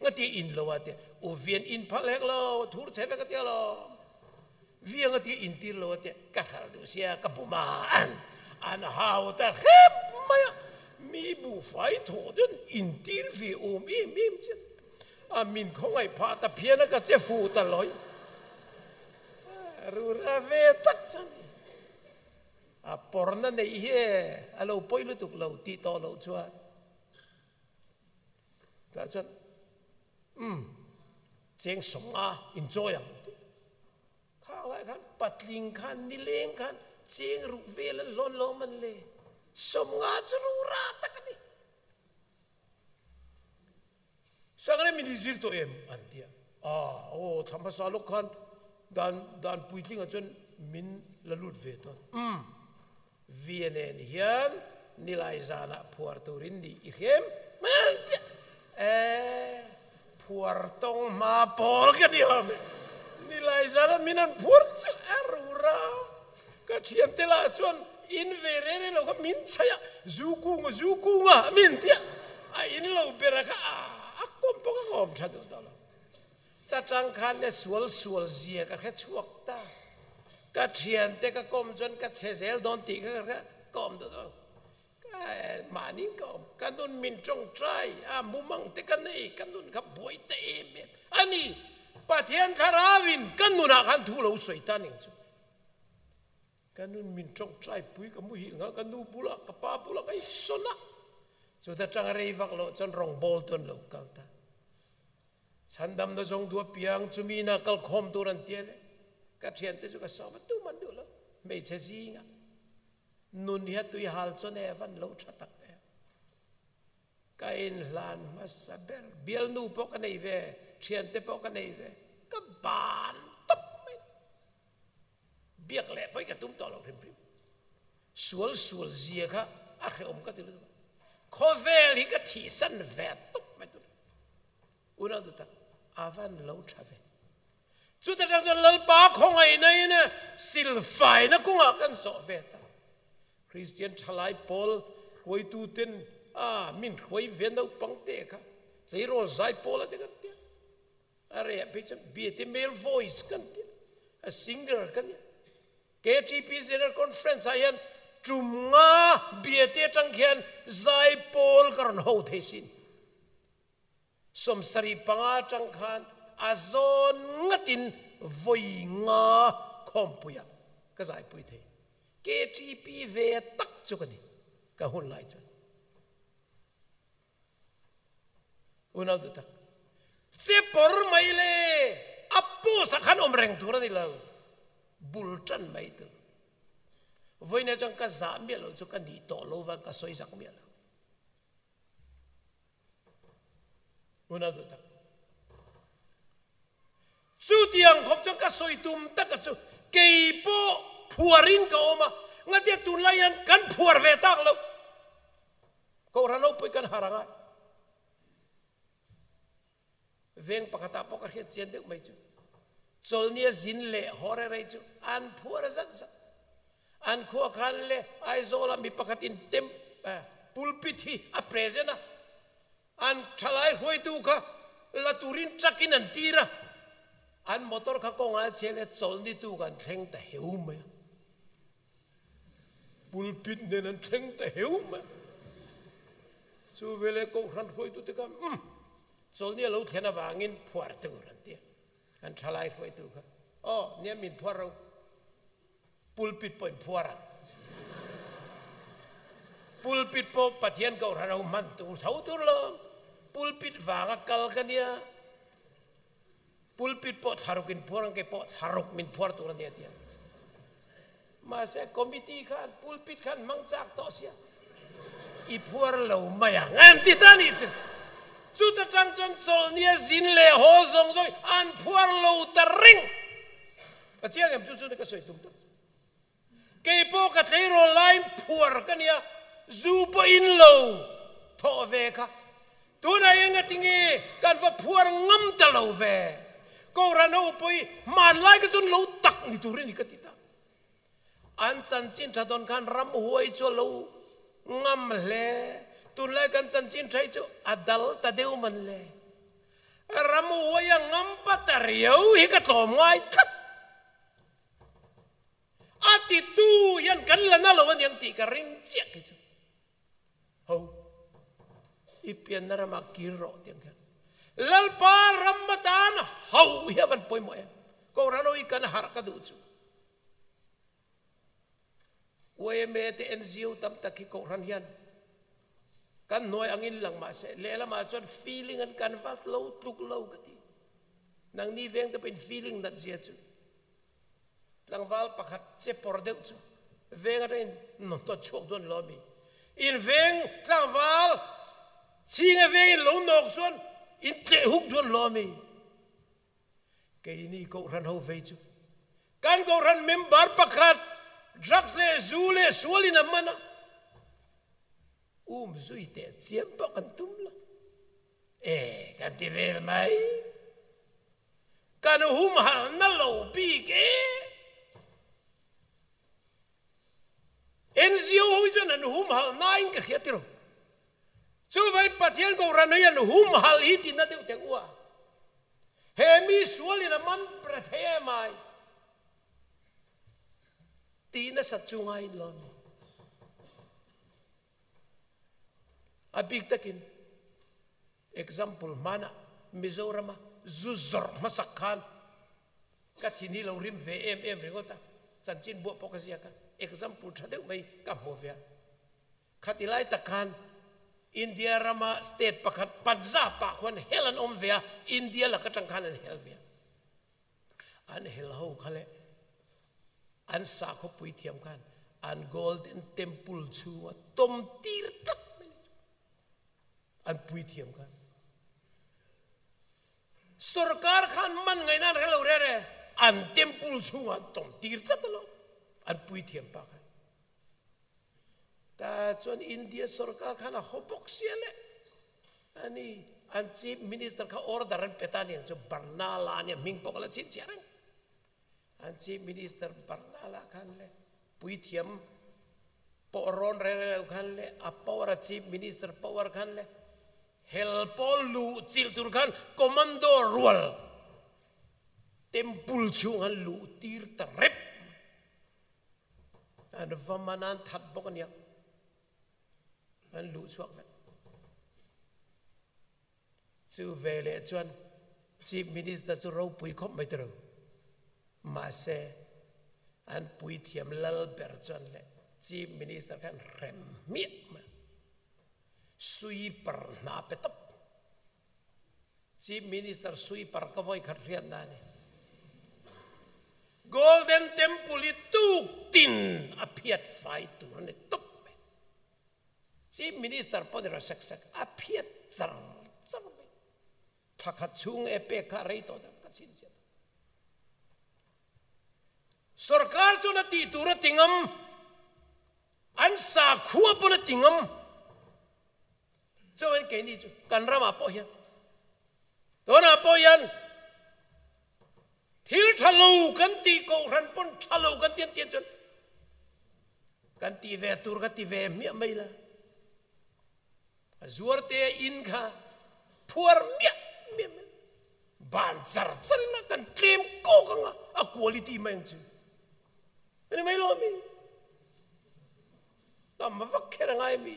nga ti in lo a tia. U vian in phal hek lo, thur che vek a tia lo. Via nga ti in tir lo a tia. Ka hral duh sia, ka bum a, an an hau ta hrep mai a. Mi buhfai thawh deuh in tir ve awm em em che. A min khawngaih phah ta phian a ka che fuh ta lawi. Rura ve tak chuan. A pawrna neih hi e a lo pawi lutuk lo tih tawh loh chuan tah chuan umm cheng sawmnga inchawi ang tih khang lai khan patling khan nileng khan cheng ruk vel an hlawn lo man le sawmnga chu rura tak a ni. Sangre min i zir tawh em? an ti a. Aw, aw, thla hmasa lawk khan dan dan puitlingah chuan min la lut ve tawn. Umm, Via nen hian nilai zanah phuar turin nih i hrem an ti a. E, phuar tawng hma pawl ka ni awm e. Nilai zanah min han phuar chu a ru ra. Ka thiante lah chuan in ve reng reng lo kha min chhaih a, zu kunga zu kunga min ti a, a in lo ber a kha a kawm pawh ka kawm tha duh tawh lo. Ta tang khan le sual sual zia ka hre chhuak ta. Ka thiante ka kawm chuan ka chhe zel dawn tih kha ka hre kawm duh tawh lo. Ka mahni ka awm, ka nun min tawngtai a, mumang te ka nei, ka nun kha buai ta em em a ni. Pathian thlarauin ka nunah khan thu lo sawi ta ning chu. Ka nun min tawngtai pui ka muhil nghah, ka nu bulah, ka pa bulah ka insawn a. Chuta tanga rei vak loh chuan rawngbawl tu an lo kal ta. Chhandamna zawng duh apiang chumi ina kal khawm tur an ti a le. Ka thiante chu ka sawm a, tum an duh lo. Hmeichhe zingah nun hi a tui hal chuan e van lo tha tak em. Ka inhlan hmasa ber, bialnu pawh ka nei ve, thiante pawh ka nei ve, ka ban tawp mai. Biak leh pawh hi ka tum tawh lo hrim hrim. Sual sual zia kha a hrehawm ka ti lutuk a. Khawvel hi ka thihsan ve tawp mai tun. Unau duh tak, a van lo tha ve. Chuta tang chuan Lalpa khawngaihna in silfaina kawngah kan zawh ve ta. Kristian thalai pawl hruaitu ten a min hruai ve naupang te kha tleirawl zai pawl a te kan tia. A reh phei chuan Biate male voice kan tia, a singer kan nia. KTP General Conference ah hian tum nga Biate atang khian zai pawl ka rawn ho thei sin. 75 atang khan a zawn ngatin vawi nga khawmpuiah ka zaipui thei. KTP ve tak chu ka ni ka hun lai chuan. Unau duh tak. Che pawr mai le a post ah khan awm reng tur a ni lo. Bul tan mai tur. Vawiin chuan ka zah miah lo chu ka nih tawh lo vang ka sawi zak miah lo. Unau duh tak. Chutiang khawp chuan ka sawi tum taka chu kei pawh phuarin ka awm a, ngatia tunlai hian kan phuar ve tak lo. Kohhran ropui kan har angai. Veng pakhatah pawh ka hriat chian deuh mai chu. Chawlhnia zin leh haw rei rei chu an phuar zat zat. An khua khan le Aizawlah mi pakhatin tem pulpit hi a present a, an thalai hruaitu kha la turin truck-in an tir a, an motor kha kawngah a chhia leh chawlhni tu kan thleng ta heu mai a. Pulpit nen an thleng ta heu mai a. Chu veleh Kohhran hruaitute kha umm chawlhni a lo thlen avangin phuar tur an ti a, an thalai hruaitu kha aw nia min phuar ro. Pulpit pawh in phuar ang. Pulpit pawh Pathian Kohhran ho hman tur tho tur lo. Pulpit vanga kal ka nia. Pulpit pawh thlaruk in phuar ang, kei pawh thlaruk min phuar tur a nia tia. Mahse committee khan pulpit khan hmang chak tawh sia. I phuar lo mai ang an ti ta nih chu. Chuta tang chuan chawlhnia zin leh haw zawng zawng an phuar lo ta reng. Ka chiang em chu chu ni ka sawi tum tak. Kei pawh ka tleirawl laiin phuar ka nia, zu pawh in lo thawh ve kha. Tunah hian ngatinge kan va phuar ngam ta lo ve. Kohhran ho pawh hi hmanlai kha chuan lo tak ni turin hi ka ti ta. An chanchin tha dawn khan ramhuai chu a lo ngam hle. Tunlai kan chanchin tha hi chu a dal ta deuh man le. Ramhuai a ngam pa ta riau hi ka tlawm ngai tlat. A titu hian kan la na lo aniang tih ka ring chiah khi chu. Ho, i pianna ramah kir rawh tiang khian. Lalpa ram atan ho hi a van pawimawh em? Kohhran ho hi kan harh ka duh chu. Yma te NGO tam tak hi Kohhran hian kan hnuai angin lang mahse lehlamah chuan feeling an kan vat lo tluk lo ka ti. Nangni veng te pawhin feeling nat zia chu tlangval pakhat che pawr deuh chu veng atangin nawt chhuak dawn lo ami. In veng tlangval chhinga vengin lo nawk chuan in tleh huk dawn lo ami. Keini Kohhran ho vei chu kan Kohhran member pakhat drugs leh zu leh sual in a man a, um zui teh chiam pawh kan tum lo e kan ti vel mai. Kan humhalhna lo bik e. NGO ho hi chuan an humhalh nain ka hria tiraw. Chuvai Pathian Kohhran hi an humhalh hi tina deuh teh u a. He mi sualin a man pre thei em ai tih nasat chu ngaiin lo ni. A bik takin example hmanah Mizorama zu zawrh hmasak khan ka thin hi lo rim ve em em ringawt a, chanchin buah pawh ka ziak a, example tha deuh mai ka hmu ve a. Khati lai tak khan India rama state pakhat Punjab ah khuan hel an awm ve a, India lak atang khan an hel ve a. An hel ho kha leh an sakhaw puithiam khan an Golden Temple chhunga tawm tir tlat mai ni. An puithiam khan. Sorkar khan man ngaihna an hre lo re re, an temple chhungah an tawm tir tlat alawm, an puithiam pa khan. Ta chuan India sorkar khan a haw bawk sia le. Ani an chief minister kha order an pe ta aniang chu Barnala ania hming pawh ka la chhinchhiah reng. An chief minister Barnala khan le puithiam pawh rawn reng reng lo khan le a power a chief minister power khan le hel pawl luh chilh tur khan commando rual temple chhung an luh tir ta rep. An va man an that bawk ania. An luh chhuak vek. Chu ve leh chuan Chief Minister chu ropui khawp mai tiro. Mahse an puithiam lal ber chuan leh Chief Minister khan hrem hmiah mai. Sweeper hna pe tawp. Chief Minister sweeper ka vawi khat hriatna a ni. Golden Temple hi tuk tin a phiat fai tur a ni tawp mai. Chief Minister pawh ni rawh sek sek a phiat char char mai. Thla khat chhung e pek kha a rei tawh tak ka chhinchhiah tawh. Sorkar chuan a tih tur a ti ngam, an sakhua pawn a ti ngam. Chuan keini chu kan ramah pawh hian tunah pawh hian thil tha lo kan tih kohhran pawn tha lo kan ti an tih chuan kan tih ve tur ka ti ve hmiah mai la. A zuar te in kha phuar miah miah mai ban char char in a kan tlem kawk anga a quality mai ang chu. Ani mai lo mi. Tam a vak kher angai mi.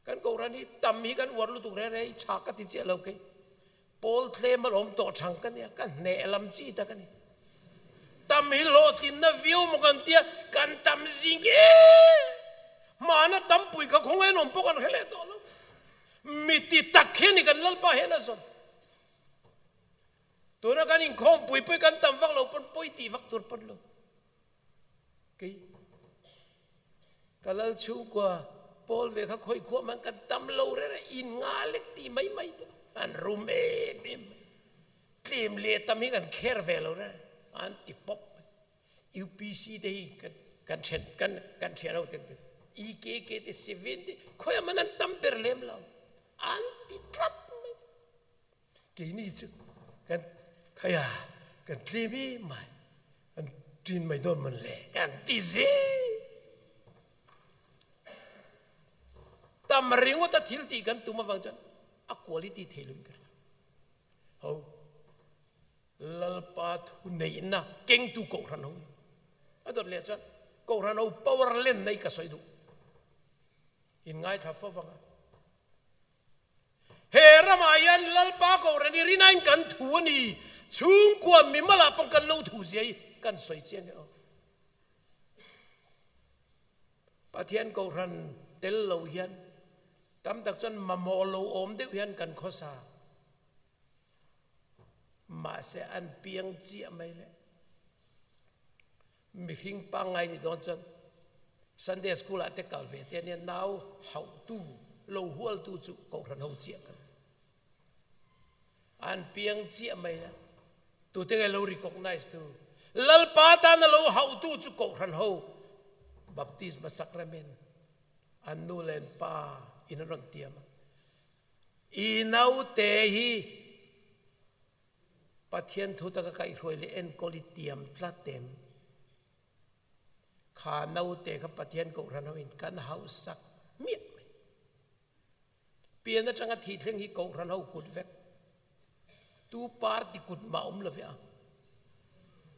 Kan Kohhran hi tam hi kan uar lutuk re re i tha ka ti chiah lo kei. Pawl tlem a lawm tawh thang ka nia, ka hneh lam chi tak a ni. Tam hi hlawhtlinna viau maw kan tia, kan tam zing em! Hmana tampui kha khawngaih an awm pawh kan hre leh tawh lo. Mi ti tak hian i kan Lalpa hian a zawn. Tuna kan inkhawm pui pui kan tam vak lo pawn pawi tih vak tur pawn lo. Kei ka lal chhungkua pawl ve kha khawi khuah man kan tam lo re re in nga lek ti mai mai te an rum em em mai. Tlem leh tam hi kan kher ve lo re an ti pawp mai. UPC te hi kan kan then kan kan thian ho te EKK te Civil te khawi ah man an tam ber lem lo an ti tlat mai. Keini chu kan khaia kan tlem em mai, kan ṭin mai dawn mawn le kan ti zel. Tam ringawt a thil tih kan tum avang chuan a quality thei lo in ka hria. Ho Lalpa thu neihna kengtu Kohhran ho hi a dawt leh chuan Kohhran ho power lenna hi ka sawi duh. In ngaithla fo vang a. He ramah hian Lalpa Kohhran hi rinain kan thu a ni. Chhungkua mimalah pawh kan lo thu zia hi kan sawi chiang e aw. Pathian Kohhran tel lo hian tam tak chuan mamawh lo awm deuh hian kan khawsa. Mahse an piang chiah mai le. Mihring pangngai ni dawn chuan Sunday School ah te kal ve te ania nau hauhtu lo hualtu chu Kohhran ho chiah kan ni. An piang chiah mai a, tute nge lo recognize tu? Lalpa tana lo hauhtu chu Kohhran ho baptisma sacrament an nu leh an pa in an rawn tiam a. I naute hi Pathian thu taka kaihhruai leh enkawl i tiam tlat em? Kha naute kha Pathian Kohhran ho in kan hausak miah mai. Pian atanga thih thleng hi Kohhran ho kut vek. Tu party kut mah awm lo ve a.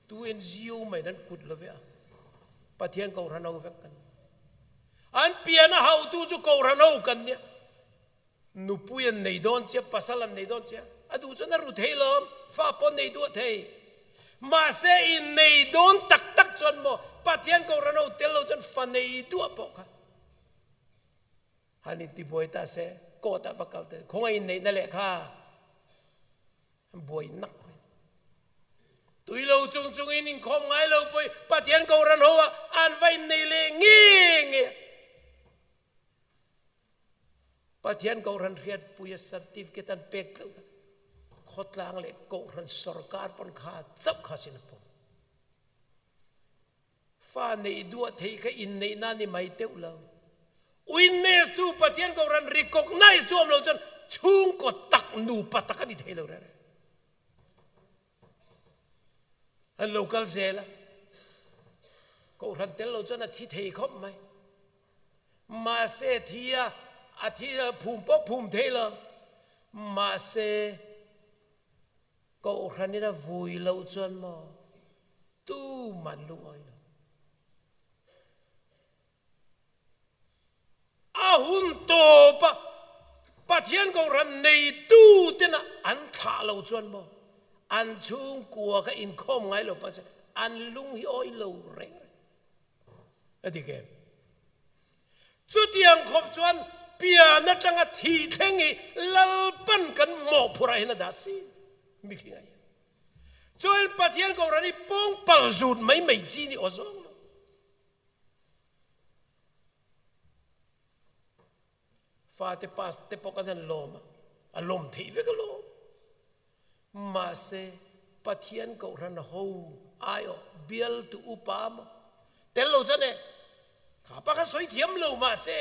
Tu NGO mai nan kut lo ve a. Pathian Kohhran ho vek kan ni. An pian a hautu chu Kohhran ho kan nia. Nupui an nei dawn chia, pasal an nei dawn chia, a duh chuan a ru thei lo, fa pawh an nei duah thei. Mahse i nei dawn tak tak chuan maw Pathian Kohhran ho tel lo chuan fa nei duah pawh kha han intibuai ta se, court ah va kal ta se, khawngaih inneihna lehkha an buai nak mai. Tui lo chung chungin inkhawm ngai lo pawh i Pathian Kohhran ho ah an va innei leh nge nge a. Pathian Kohhran hriatpuia certificate an pek tleuh kha khawtlang leh Kohhran sorkar pawn kha chauh kha sin a pawm. Fa neih duah theih kha inneihna ni mai teuh lo. Witness tu Pathian Kohhran recognize tu awm lo chuan chhungkaw tak nupa tak a ni thei lo reng reng. An lo kal zel a, Kohhran tel lo chuan a thi thei khawp mai. Mahse thi a, a thi a phum pawh phum thei lo. Mahse Kohhranin a vui loh chuan maw tuman lungawi lo. A hun tawp a, Pathian Kohhran neitu tena an thlah lo chuan maw an chhungkua kha inkhawm ngai lo pah chuan an lung hi awi lo reng reng. A dik em? Chutiang khawp chuan pian atanga thi thleng hi Lalpan kan mawhphurh ah hian a dah si mi khi ngai. Chuan Pathian Kohhran hi pawngpal zut mai mai chi ni aw zawng lo. Fate pas te pawh kan han lawm a, a lawm theih vek alawm. Mahse, Pathian Kohhran ho aiawh bialtu upa maw tel lo chuan e, kha pa kha sawi thiam lo mahse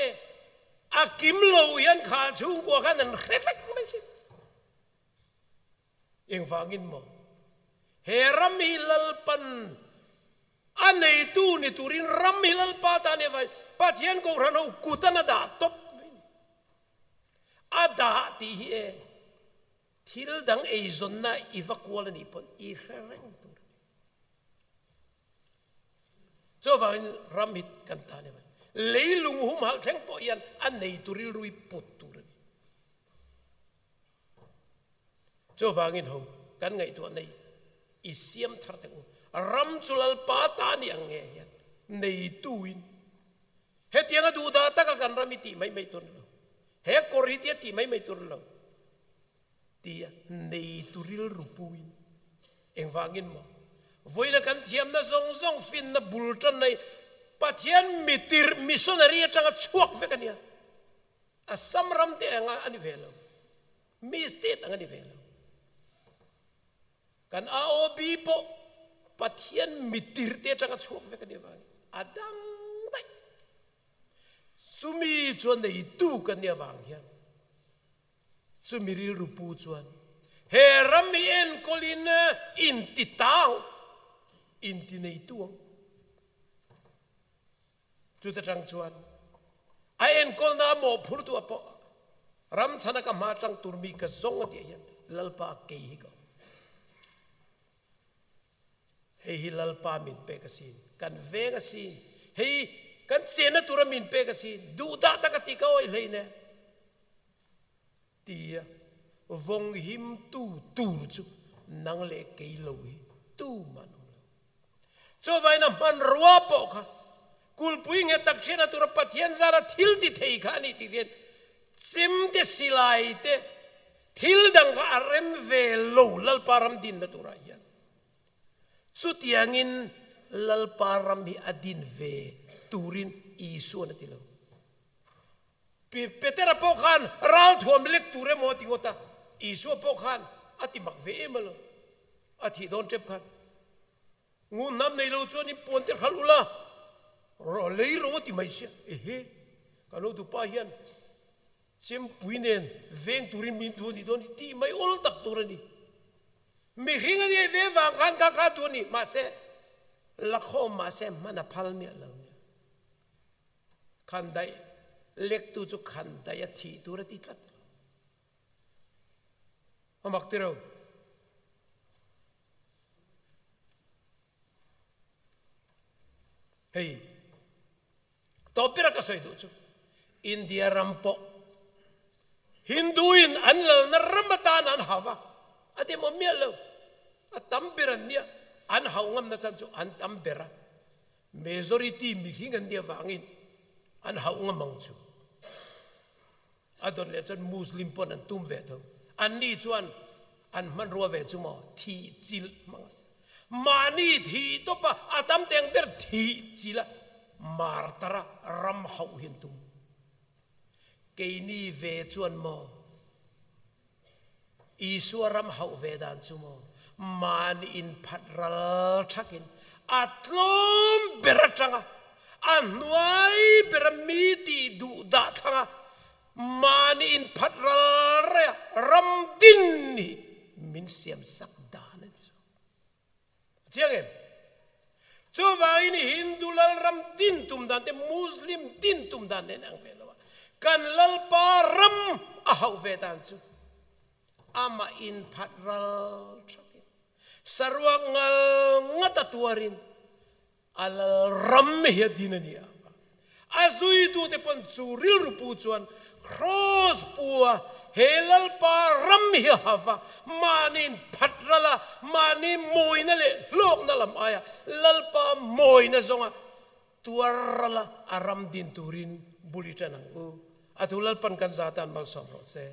a kim lo hian kha chhungkua khan an hre vek mai si. Engvangin maw he ram hi Lalpan a neitu ni turin ram hi Lalpa ta nia vai Pathian Kohhran ho kutan a dah tawp mai ni. A dah tih hi e thil dang eizawnna i va kual a nih pawn i hre reng tur a ni. Chuvangin ram hi kan ta nia vai leilung humhalh thleng pawh hian a neitu rilru hi put tur a ni. Chuvangin ho kan ngaihtuah nei i siam thar teh u. Ram chu Lalpa ta ni ang nge hian neituin hetianga duhdah taka kan ram hi tih mai mai tur a ni lo. He kawr hi tia tih mai mai tur a ni lo. Tia neitu rilru puin engvangin maw vawiina kan thiamna zawng zawng finna bul tan nei Pathian mitirh missionary atanga chhuak vek a nia. Assam ram te anga a ni ve lo. Mi state ang a ni ve lo. Kan AOB pawh Pathian mitir te atanga chhuak vek a ni avangin a dang daih. Chumi chuan neitu kan nih avang hian chumi rilru pu chuan he ram hi enkawlin inti tang, inti neitu ang. Chuta tang chuan a enkawlna a mawhphurtu a pawh ram chhana ka hma tang tur mi ka zawng a tih hian Lalpa kei hi ka awm. Hei hi Lalpa min pek a sin, kan veng a sin, hei kan chenna tura min pek a sin, duhdah taka tih ka awih hlein e tia vawng himtu tur chu nang leh kei lo hi tuman awm lo. Chuvain a hmanrua pawh kha kulpui nge tak thian a tura Pathian zara thil ti thei kha a nih tih hian chimte silai te thil dang kha a rem ve lo Lalpa ram dinna turah hian. Chutiangin Lalpa ram hi a din ve turin Isuan a ti lo. Petera pawh khan ralthuam lek tur emaw a ti ngawt a, Isua pawh khan a ti mak ve em alo, a thih dawn tep khan. Ngun hnam nei lo chuan in puan te hralh ula, lei ro a ti mai sia. Ehe, ka lo dupa hian chempui nen veng turin min duh a nih dawn hi tih mai awl tak tur a ni. Mihring a nih ve vang khan kha kha duh a ni, mahse lakhawm mahse hman a phal miah lo nia. Khandaih lektu chu khandaih a thih tur a ti tlat lo. A mak ti ro. Hei, tawp bera ka sawi duh chu India ram pawh Hindu in an lalna ram atan an hau va, a demawm miah lo. A tam ber an nia, an hauh ngamna chan chu an tam ber a. Majority mihring an nih avangin an hauh ngam ang chu. A dawt leh chuan Muslim pawn an tum ve tho. Anni chuan an hmanrua ve chu maw thih chilh hmang a. Mahni thih tawp a, a tam teng ber thih chilh a, martar a ram hauh hi an tum. Keini ve chuan maw Isua ram hauh ve dan chu maw mahni inphat ral thakin a tlawm ber atanga a hnuai bera mi tih duh dah thlanga mahni inphat ral raia ram din hi min siam sak dan a ni zawk. A chiang em? Chuvangin Hindu lalram din tum dan te Muslim din tum dan nen ang ve lo a, kan Lalpa ram a hauh ve dan chu amah inphat ral thakin saruak ngal ngat a tuarin a lalram hi a din a ni a. A zuitute pawn chu rilru pu chuan Kraws pua he Lalpa ram hi a hava, mahniin phat ral a, mahni mawina leh hlawkna lam aia Lalpa mawina zawnga tuar ral a, a ram din turin bul i tan ang u. A thu Lalpan kan za tan malsawm rawh se.